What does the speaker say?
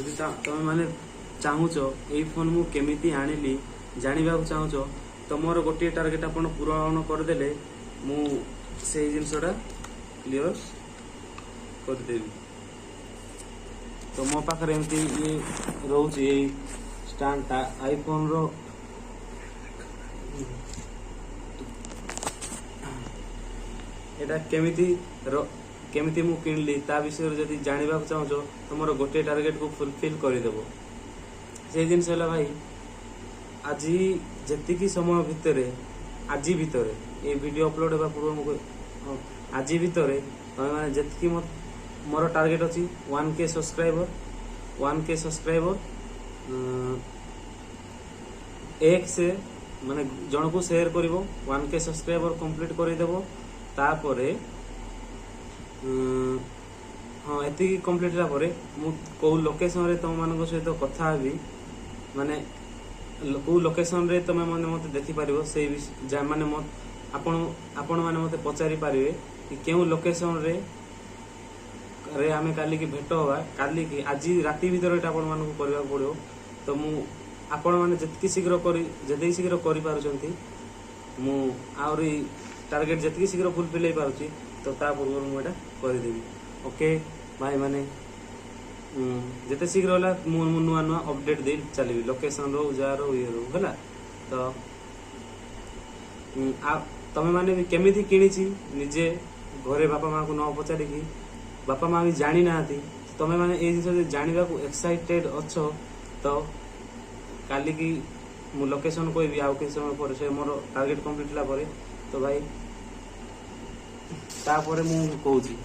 ଯଦି ତମେ ମାନେ ଚାହୁଁଛ, ଏଇ ଫୋନ୍ ମୁଁ କେମିତି ଆଣିଲି ଜାଣିବାକୁ ଚାହୁଁଛ, ତ ମୋର ଗୋଟିଏ ଟାର୍ଗେଟ୍ ଆପଣ ପୂରଣ କରିଦେଲେ ମୁଁ ସେଇ ଜିନିଷଟା କ୍ଲିଅର କରିଦେବି। ତ ମୋ ପାଖରେ ଏମିତି ଇଏ ରହୁଛି, ଏଇ ଷ୍ଟାଣ୍ଡଟା ଆଇଫୋନର। ଏଇଟା କେମିତି ମୁଁ କିଣିଲି, ତା ବିଷୟରେ ଯଦି ଜାଣିବାକୁ ଚାହୁଁଛ, ତ ମୋର ଗୋଟିଏ ଟାର୍ଗେଟକୁ ଫୁଲଫିଲ୍ କରିଦେବ। ସେଇ ଜିନିଷ ହେଲା ଭାଇ, ଆଜି ଯେତିକି ସମୟ ଭିତରେ, ଆଜି ଭିତରେ, ଏଇ ଭିଡ଼ିଓ ଅପଲୋଡ଼ ହେବା ପୂର୍ବରୁ ମୁଁ ଆଜି ଭିତରେ ତମେ ମାନେ ଯେତିକି ମୋର ଟାର୍ଗେଟ ଅଛି 1K subscriber, 1K subscriber, ଏକ ସେ ମାନେ ଜଣକୁ ସେୟାର କରିବ, 1K subscriber complete କରିଦେବ। ତାପରେ ହଁ, ଏତିକି କମ୍ପ୍ଲିଟ୍ ହେଲା ପରେ ମୁଁ କୋଉ ଲୋକେସନରେ ତମମାନଙ୍କ ସହିତ କଥା ହେବି, ମାନେ କୋଉ ଲୋକେସନରେ ତମେ ମାନେ ମୋତେ ଦେଖିପାରିବ, ସେଇ ଯାହା ମାନେ ଆପଣମାନେ ମୋତେ ପଚାରି ପାରିବେ କି କେଉଁ ଲୋକେସନରେ ରେ ଆମେ କାଲିକି ଭେଟ ହବା। କାଲିକି, ଆଜି ରାତି ଭିତରେ ଏଇଟା ଆପଣମାନଙ୍କୁ କରିବାକୁ ପଡ଼ିବ। ତ ମୁଁ ଆପଣମାନେ ଯେତିକି ଶୀଘ୍ର କରିପାରୁଛନ୍ତି, ମୁଁ ଆହୁରି ଟାର୍ଗେଟ ଯେତିକି ଶୀଘ୍ର ଫୁଲଫିଲ୍ ହେଇପାରୁଛି, ତ ତା ପୂର୍ବରୁ ମୁଁ ଏଇଟା କରିଦେବି। ଓକେ ଭାଇମାନେ, ଯେତେ ଶୀଘ୍ର ହେଲା ମୁଁ ନୂଆ ନୂଆ ଅପଡେଟ୍ ଦେଇ ଚାଲିବି, ଲୋକେସନ ରହୁ, ଯାହା ରହୁ, ଇଏ ରହୁ, ହେଲା। ତ ଆଉ ତମେ ମାନେ ବି କେମିତି କିଣିଛି ନିଜେ ଘରେ ବାପା ମାଆକୁ ନ ପଚାରିକି, ବାପା ମା ବି ଜାଣିନାହାନ୍ତି, ତମେ ମାନେ ଏଇ ଜିନିଷ ଯଦି ଜାଣିବାକୁ ଏକ୍ସାଇଟେଡ୍ ଅଛ, ତ କାଲିକି ମୁଁ ଲୋକେସନ କହିବି ଆଉ କିଛି ସମୟ ପରେ, ସେ ମୋର ଟାର୍ଗେଟ କମ୍ପ୍ଲିଟ୍ ହେଲା ପରେ। ତ ଭାଇ, ତାପରେ ମୁଁ କହୁଛି।